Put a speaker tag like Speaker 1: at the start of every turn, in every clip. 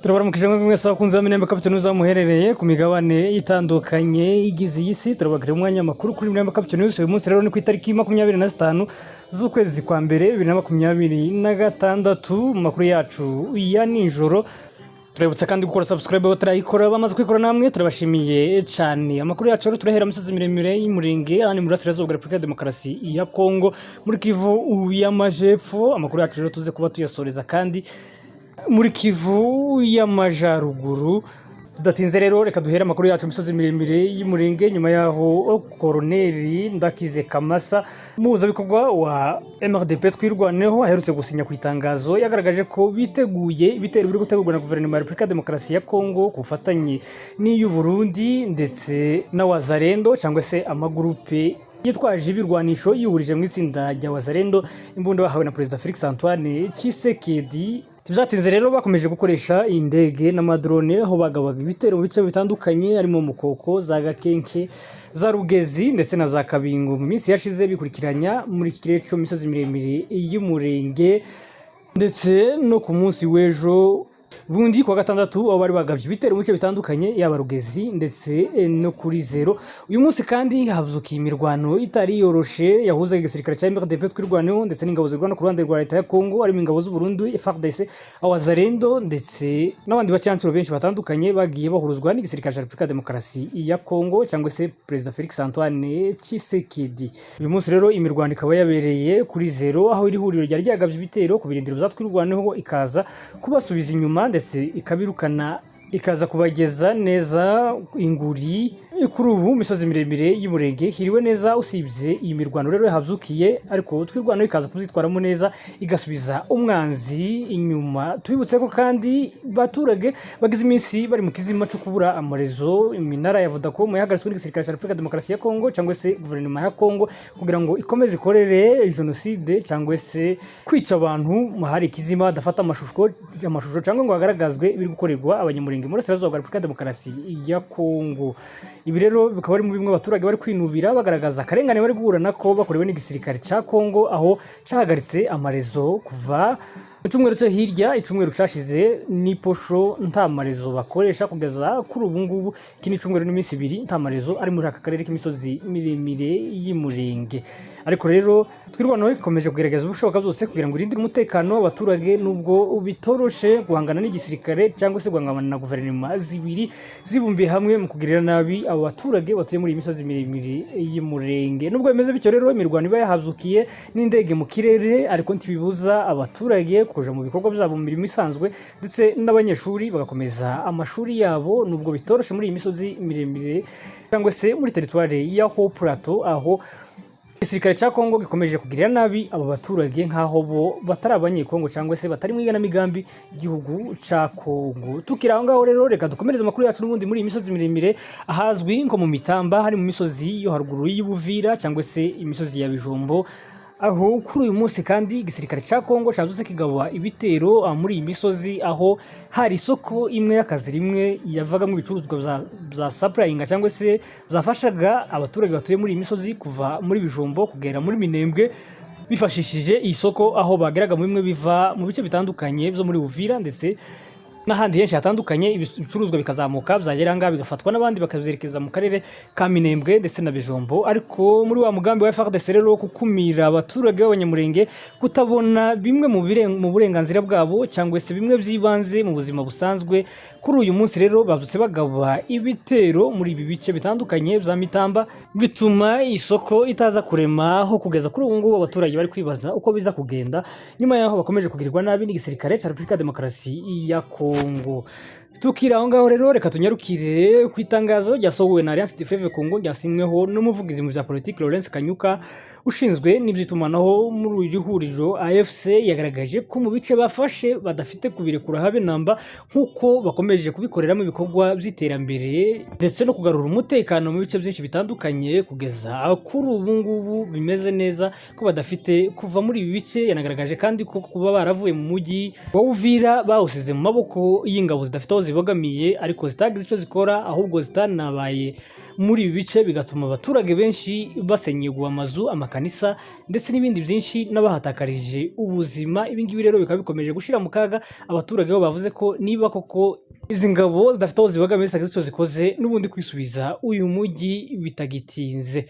Speaker 1: Turabaramukije mwebwe mwese abakunzi ba Minembwe Capital News aho muherereye ku migabane itandukanye igize iyi si. Turababwira umwanya makuru kuri Minembwe Capital News. Uyu munsi rero ni ku itariki 25 z'ukwezi kwa mbere 2026. Mu makuru yacu ya nijoro turabutsa kandi gukora subscribe batarayikora, bamaze kwikora namwe turabashimiye cyane. Amakuru yacu rero turahera mu misozi miremire y'Umurenge, aha ni mu burasirazuba bwa Repubulika ya Demokarasi ya Kongo, muri Kivu y'Amajepfo. Amakuru yacu rero tuze kuba tuyasoreza kandi muri Kivu y'Amajaruguru. Tudatinze rero, reka duhere amakuru yacu mu misozi miremire y'Umurenge. Nyuma yaho Koroneri Ndakize Kamasa, umuhuzabikorwa wa MRDP Twirwaneho, aherutse gusinya ku itangazo yagaragaje ko biteguye ibitero biri gutegurwa na Guverinoma ya Repubulika ya Demokarasi ya Kongo ku bufatanye n'iy'u Burundi ndetse na Wazalendo, cyangwa se amagurupe yitwaje ibirwanisho yihurije mu itsinda rya Wazalendo, imbunda bahawe na Perezida Felix Antoine Tshisekedi. Ntibyatinze rero, bakomeje gukoresha indege n'amadrone aho bagabaga ibitero mu bice bitandukanye, harimo Mukoko, za Gakenke, za Rugezi ndetse na za Kabingo mu minsi yashize, bikurikiranya muri iki kirere cyo mu misozi miremire y'Umurenge. Ndetse no ku munsi w'ejo bundi kuwa gatandatu, aho bari bagabye ibitero mu bice bitandukanye, yaba Rugezi ndetse no kuri Zero. Uyu munsi kandi hazukiye imirwano itari yoroshe yahuzaga igisirikare cya MRDP Twirwaneho ndetse n'ingabo zirwana ku ruhande rwa leta ya Kongo, harimo ingabo z'u Burundi, FARDC, Abazalendo ndetse n'abandi bacancuro benshi batandukanye bagiye bahuruzwa n'igisirikare cya Repubulika ya Demokarasi ya Kongo cyangwa se Perezida Felix Antoine Tshisekedi. Uyu munsi rero imirwano ikaba yabereye kuri Zero, aho iri huriro ryari ryagabye ibitero ku birindiro bya Twirwaneho, ikaza kubasubiza inyuma ndetse ikabirukana, ikaza kubageza neza inguri. Kuri ubu misozi miremire y'Umurenge hiriwe neza, usibye iyi mirwano rero yahabyukiye, ariko Twirwaneho ikaza kuzitwaramo neza, igasubiza umwanzi inyuma. Tubibutse ko kandi baturage bagize iminsi bari mu kizima cyo kubura amarezo, iminara ya Vodacom yahagaritswe n'igisirikare cya Repubulika ya Demokarasi ya Kongo cyangwa se guverinoma ya Kongo kugira ngo ikomeze ikorere jenoside cyangwa se kwica abantu. Hari ikizima badafata amashusho cyangwa ngo hagaragazwe ibiri gukorerwa Abanyamurenge mu burasirazuba bwa Repubulika ya Demokarasi ya Kongo. Ibi rero bikaba ari mu bimwe abaturage bari kwinubira, bagaragaza akarengane bari guhura nako bakorewe n'igisirikare cya Kongo, aho cyahagaritse amarezo kuva mu cyumweru cyo hirya, icyumweru cyashize n'iposho nta marezo bakoresha kugeza kuri ubu ngubu. Iki ni icyumweru n'iminsi 2 nta marezo ari muri aka karere k'imisozi miremire y'Umurenge. Ariko rero Twirwaneho ikomeje kugerageza ubushoboka byose kugira ngo irindire umutekano w'abaturage, nubwo bitoroshe guhangana n'igisirikare cyangwa se guhangana na guverinoma zibiri zibumbiye hamwe mu kugirira nabi abo baturage batuye muri iyi misozi miremire y'Umurenge. Nubwo bimeze bityo rero, imirwano iba yahazukiye n'indege mu kirere, ariko ntibibuza abaturage kuja mu bikorwa byabo, mu mirimo isanzwe, ndetse n'abanyeshuri bagakomeza amashuri yabo, nubwo bitoroshe muri iyi misozi miremire cyangwa se muri teritwari ya Haut Plateau, aho igisirikare cya Kongo gikomeje kugirira nabi abo baturage nk'aho bo batari Abanyekongo cyangwa se batari mu igenamigambi ry'igihugu cya Kongo. Tukiri aho ngaho rero, reka dukomereze amakuru yacu n'ubundi muri iyi misozi miremire, ahazwi nko mu Mitamba, hari mu misozi yo haruguru y'Ubuvira cyangwa se imisozi ya Bijombo, aho kuri uyu munsi kandi igisirikare cya Kongo cyazuse kigaba ibitero muri iyi misozi, aho hari isoko imwe y'akazi rimwe yavagamo ibicuruzwa bya supplyinga cyangwa se byafashaga abaturage batuye muri iyi misozi kuva muri Bijombo kugera muri Minembwe bifashishije iyi soko, aho bageraga mu bimwe biva mu bice bitandukanye byo muri Uvira ndetse n'ahandi henshi hatandukanye. Ibicuruzwa bikazamuka, byagera ngaha bigafatwa n'abandi bakabyerekeza mu karere ka Minembwe ndetse na Bijombo. Ariko muri wa mugambi wa FARDC rero wo gukumira abaturage b'Abanyamurenge kutabona bimwe mu burenganzira bwabo cyangwa se bimwe by'ibanze mu buzima busanzwe, kuri uyu munsi rero bavyutse bagaba ibitero muri ibi bice bitandukanye bya Mitamba, bituma isoko itaza kurema, aho kugeza kuri ubu ngubu abaturage bari kwibaza uko biza kugenda nyuma y'aho bakomeje kugirirwa nabi n'igisirikare cya Repubulika ya Demokarasi ya Kongo. Tukiri aho ngaho rero, reka tunyarukire ku itangazo ryasohowe na Alliance du Fleuve Congo, ryasinyweho n'umuvugizi mu bya politiki Lawrence Kanyuka, ushinzwe n'iby'itumanaho muri iri huriro AFC. Yagaragaje ko mu bice bafashe badafite kubirekura habe namba, nk'uko bakomeje kubikoreramo ibikorwa by'iterambere ndetse no kugarura umutekano mu bice byinshi bitandukanye. Kugeza kuri ubu ngubu bimeze neza, ko badafite kuva muri ibi bice. Yanagaragaje kandi ko kuba baravuye mu mujyi wa Uvira bawusize mu maboko y'ingabo zidafite aho zibogamiye ariko zitagize icyo zikora, ahubwo zitanabaye muri ibi bice, bigatuma abaturage benshi basenyegwa amazu, amakanisa ndetse n'ibindi byinshi, n'abahatakarije ubuzima. Ibi ngibi rero bikaba bikomeje gushyira mu kaga abaturage, bo bavuze ko niba koko izi ngabo zidafite aho zibogamiye, zitagize icyo zikoze, n'ubundi kwisubiza uyu mujyi bitagitinze.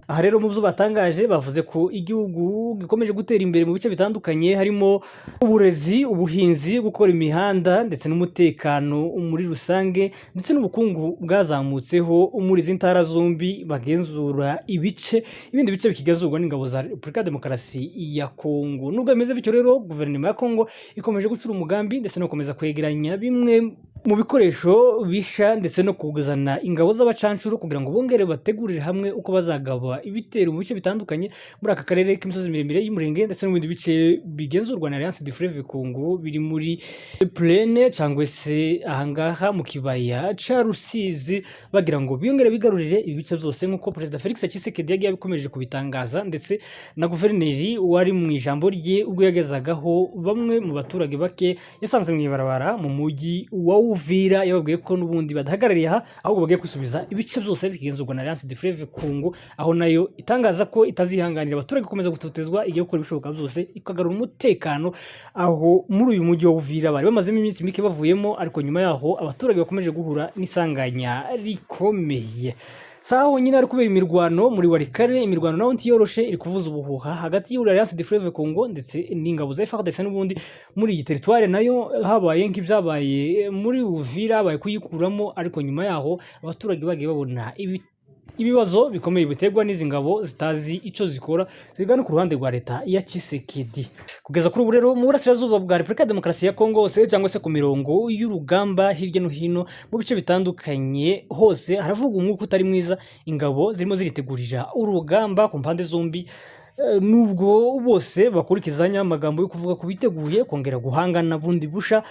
Speaker 1: Aha rero mu byo batangaje, bavuze ko igihugu gikomeje gutera imbere mu bice bitandukanye, harimo uburezi, ubuhinzi, gukora imihanda ndetse n'umutekano muri rusange, ndetse n'ubukungu bwazamutseho muri izi ntara zombi bagenzura ibice, ibindi bice bikigenzurwa n'ingabo za Repubulika ya Demokarasi ya Kongo. Nubwo bimeze bityo rero, guverinoma ya Kongo ikomeje gucura umugambi ndetse no gukomeza kwegeranya bimwe mu bikoresho bisha ndetse no kuzana ingabo z'abacanshuro kugira ngo bongere bategurire hamwe uko bazagaba ibitero mu bice bitandukanye muri aka karere k'imisozi miremire y'Umurenge ndetse no mu bindi bice bigenzurwa na Alliance du Fleuve Congo biri muri plaine cyangwa se ahangaha mu kibaya ca Rusizi, bagira ngo biyongere bigarurire ibi bice byose, nk'uko Perezida Felix Tshisekedi yagiye abikomeje kubitangaza, ndetse na guverineri wari mu ijambo rye ubwo yagezagaho bamwe mu baturage bake yasanze mu ibarabara mu mujyi wa Uvira, yababwiye ko n'ubundi badahagarariye aha, ahubwo bagiye kwisubiza ibice byose bikigenzurwa na Alliance du Fleuve Congo, aho nayo itangaza ko itazihanganira abaturage gukomeza gutotezwa, igiye gukora ibishoboka byose ikagarura umutekano aho muri uyu mujyi wa Uvira bari bamazemo iminsi mike bavuyemo, ariko nyuma yaho abaturage bakomeje guhura n'isanganya rikomeye. Saha honyine hari kubera imirwano muri Walikale, imirwano nayo ntiyoroshe, iri kuvuza ubuhuha hagati y'u Alliance du Fleuve Congo ndetse n'ingabo za FARDC. N'ubundi muri iyi teritware nayo habaye nk'ibyabaye muri Uvira, habaye kuyikuramo, ariko nyuma yaho abaturage bagiye babona ibibazo bikomeye biterwa n'izi ngabo zitazi icyo zikora zigana ku ruhande rwa leta ya Tshisekedi. Kugeza kuri ubu rero, mu burasirazuba bwa Repubulika ya Demokarasi ya Kongo hose cyangwa se ku mirongo y'urugamba hirya no hino mu bice bitandukanye hose haravugwa umwuka utari mwiza. Ingabo zirimo ziritegurira urugamba ku mpande zombi, nubwo bose bakurikizanya amagambo yo kuvuga ko biteguye kongera guhangana bundi busha.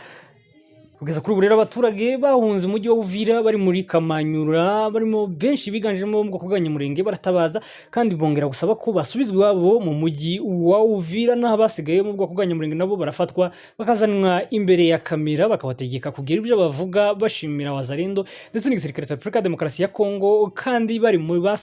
Speaker 1: Kugeza kuri ubu rero, abaturage bahunze umujyi wa Uvira bari muri Kamanyura, barimo benshi biganjemo mu bwoko bw'Abanyamurenge, baratabaza kandi bongera gusaba ko basubizwa iwabo mu mujyi wa Uvira. N'aho abasigaye mu bwoko bw'Abanyamurenge nabo barafatwa bakazanwa imbere ya kamera, bakabategeka kugira ibyo bavuga bashimira Wazalendo ndetse n'igisirikare cya Repubulika ya Demokarasi ya Kongo, kandi bari mu